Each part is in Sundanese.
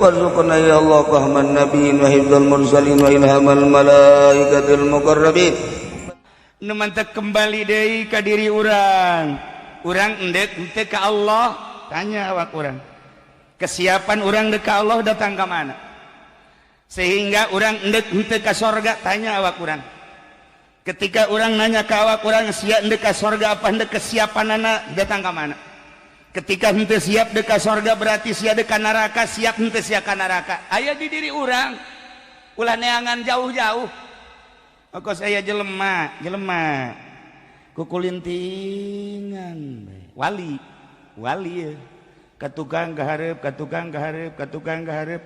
Warzuqna ya Allah fahman nabiyyin wa hifdzal mursalin wa ilhamal malaikatil muqarrabin. Nu mantak kembali deui ka diri urang. Urang endek henteu ka Allah, tanya awak urang. Kesiapan urang dek ka Allah datang ka mana? Sehingga urang endek henteu ka sorga, tanya awak urang. Ketika urang nanya ka awak urang sia endek ka sorga apa endek kesiapanana datang ka mana? Ketika henteu siap dek ka sorga berarti sia dek ka neraka, siap henteu sia ka neraka. Aya di diri urang. Ulah neangan jauh-jauh. Kok saya jelema, jelema kukulintingan wali, wali ya. Ka tukang kahareup, ka tukang kahareup, ka tukang kahareup.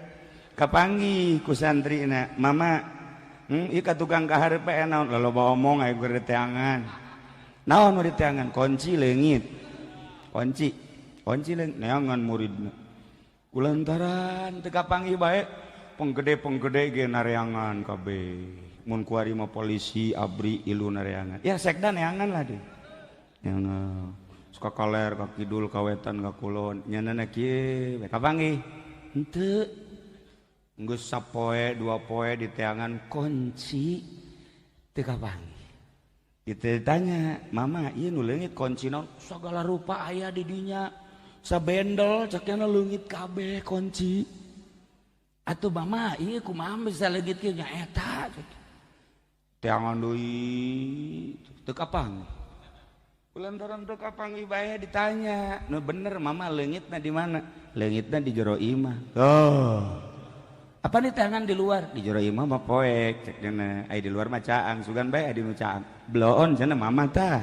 Kapanggih ku santrina, mama, ieu ka tukang kahareup bae naon? Loloba omong aya keur diteangan. Naon nu diteangan? Kunci leungit. Kunci, kunci leungit neangan muridna. Kulantaran teu kapanggih bae, penggede-penggede ge nareangan kabeh. Mun kuari mah polisi abri ilu nareangan. Ya sekda neangan lah deh. Neangan. Suka kaler ka kidul ka wetan ka kulon. Nyanana kieu we kapanggih. Henteu. Geus sapoe dua poe diteangan kunci teu kapanggih. Ditanya, "Mama, ieu nu leungit kunci naon?" Sagala rupa aya di dinya. Sabendel cekna leungit kabeh kunci. Atuh mama, ieu kumaha bisa leungit kieu nya eta? Teangan deui teu kapanggih. Kulantaran teu kapanggih bae ditanya, "Nu bener mama leungitna di mana?" Leungitna di jero imah. Oh. Apa nih teangan di luar? Di jero imah mah poek cek dina. Ai di luar mah caang, sugan bae di nu caang. Bloon cenah mama tah.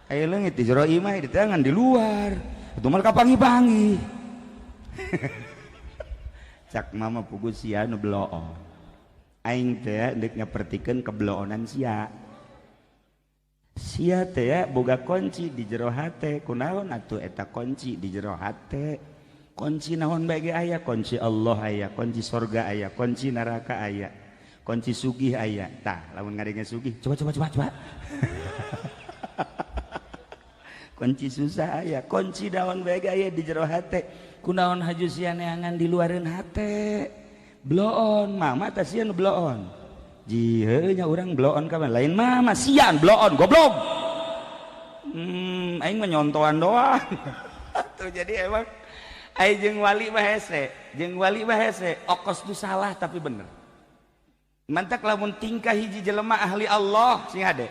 Ai leungit di jero imah di teangan di luar. Atuh mah kapanggih-panggih. Cak mama pugu sia nu bloon. Aing teh deuk nyapertikeun kebloonan sia. Sia teh boga kunci di jero hate, kunaon atuh eta kunci di jero hate? Kunci naon bae ge aya, kunci Allah aya, kunci sorga aya, kunci neraka aya, kunci sugih aya. Tah, lamun ngadenge sugih, coba coba coba coba. Kunci susah aya, kunci naon bae ge aya di jero hate. Kunaon haju sia neangan di luareun hate? Bloon, mama tah sia nu bloon. Ji heuh nya urang bloon ka lain mama sian bloon goblok. Aing mah nyontoan doang. Tuh jadi emang aing jeung wali mah hese, jeung wali mah hese, okos nu salah tapi bener. Mantak lamun tingkah hiji jelema ahli Allah sing hade.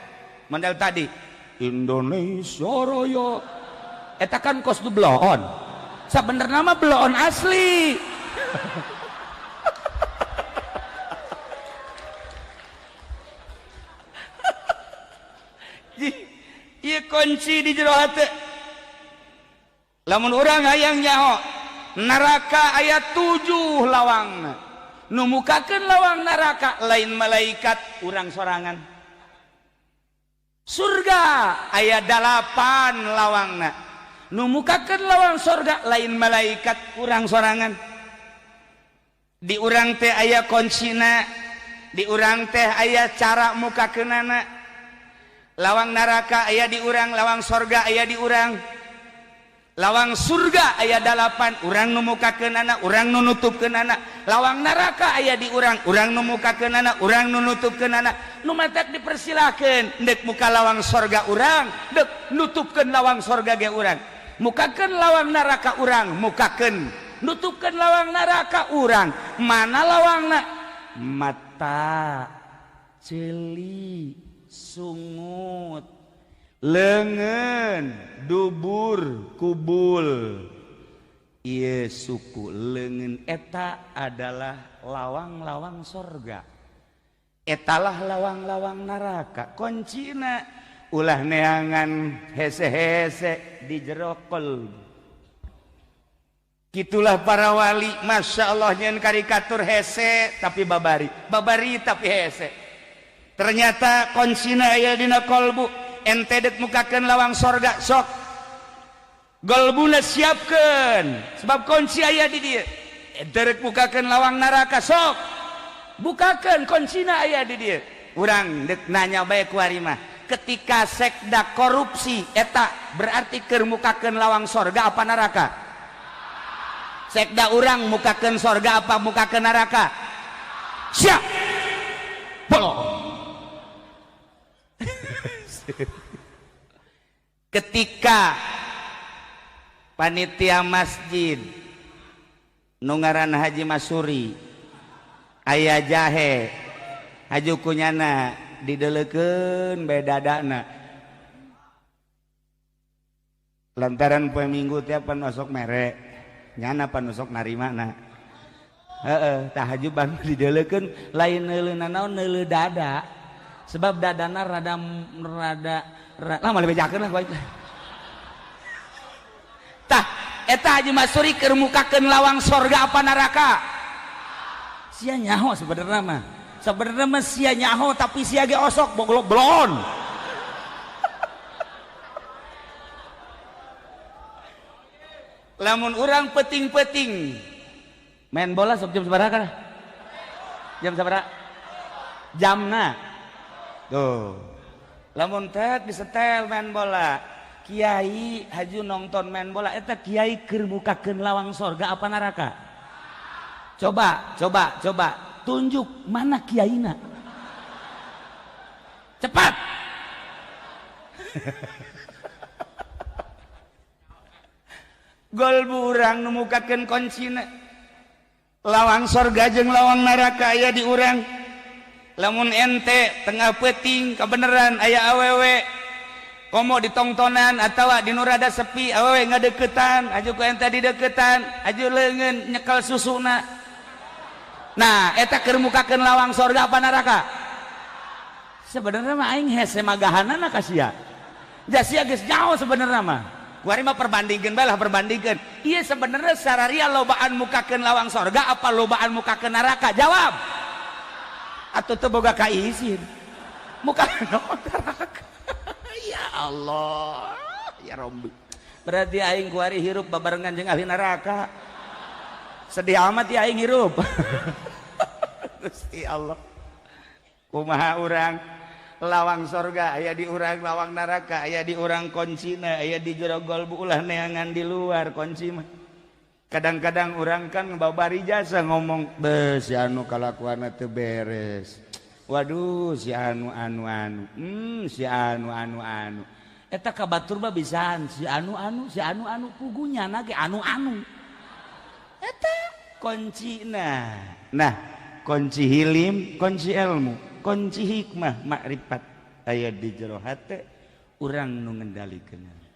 Mandal tadi Indonesia Raya eta kan kos nu bloon. Sabenerna mah bloon asli. Ieu kunci di jero hate. Lamun urang hayang nyaho neraka aya 7 lawangna. Nu mukakeun lawang neraka lain malaikat urang sorangan. Surga aya 8 lawangna. Nu mukakeun lawang surga lain malaikat urang sorangan. Di urang teh aya kuncina, di urang teh aya cara mukakeunana. Lawang neraka aya di urang, lawang sorga aya di urang. Lawang surga aya 8, urang nu mukakeunana, urang nu nutupkeunana. Lawang neraka aya di urang, urang nu mukakeunana, urang nu nutupkeunana. Nu matak dipersilakeun deuk muka lawang sorga urang, deuk nutupkeun lawang sorga ge urang. Mukakeun lawang neraka urang, mukakeun nutupkeun lawang neraka urang. Mana lawangna? Mata, ceuli, sungut, leungeun, dubur, kubul. Ieu suku leungeun eta adalah lawang-lawang sorga. Etalah lawang-lawang neraka. Kuncina ulah neangan hese-hese di jero qalb. Gitulah para wali, masya Allah nyeun karikatur hese tapi babari, babari tapi hese. Ternyata kuncina aya dina qalbu. Ente deuk mukakeun lawang sorga sok golbuna siapkeun sebab kunci aya di dieu. Ente deuk mukakeun lawang neraka sok bukakeun kuncina aya di dieu. Urang deuk nanya bae ku ari mah, ketika sekda korupsi eta berarti keur mukakeun lawang sorga apa neraka? Sekda urang mukakeun sorga apa mukakeun neraka? Siap. Bolong. Ketika panitia masjid nu ngaran Haji Masuri aya jahe haju kunyana dideleukeun bae dadana lantaran poe Minggu tiap pan osok mere nyana pan osok narimana heeh tah haju ban dideleukeun lain neuleuna naon neuleu dada sebab dadana rada rada lah moal bejakeun lah baik tah eta Haji Masuri keur mukakeun lawang sorga apa neraka sia nyaho sebenarnya mah sebenarnya mah sia nyaho tapi sia ge osok boglok blon lamun urang peting-peting main bola sok jam sabaraha kana jam sabaraha jamna tuh lamun tet disetel main bola kiai haju nonton main bola eta kiai keur mukakeun lawang sorga apa neraka coba coba coba tunjuk mana kiaina cepat gol urang nu mukakeun kuncina lawang sorga jeung lawang neraka aya di urang lamun ente tengah peuting kebeneran aya awewe komo ditongtonan atawa di nu rada sepi awewe ngadeukeutan aju ku ente dideukeutan aju leungeun nyekel susuna nah eta keur mukakeun lawang sorga apa neraka sebenarnya mah aing hese magahanana ka sia ja sia geus jauh sebenarnya mah kuari mah perbandingkeun bae lah perbandingkeun ieu sebenarnya sararia lobaan mukakeun lawang sorga apa lobaan mukakeun neraka jawab atau teu boga kaisin muka neraka ya Allah ya Rabbi berarti aing kuari hirup babarengan jeung ahli neraka sedih amat ya aing hirup Gusti Allah kumaha urang lawang sorga aya di urang lawang neraka aya di urang kuncina aya di jero golbu ulah neangan di luar kunci mah kadang-kadang urang kan babari jasa ngomong be si anu kalakuanna teu beres waduh si anu anu anu si anu anu anu eta ka batur mah bisaan si anu anu si anu anu pugunya na ge anu anu eta kuncina nah kunci hilim kunci ilmu kunci hikmah makrifat aya di jero hate urang nu ngendalikeun.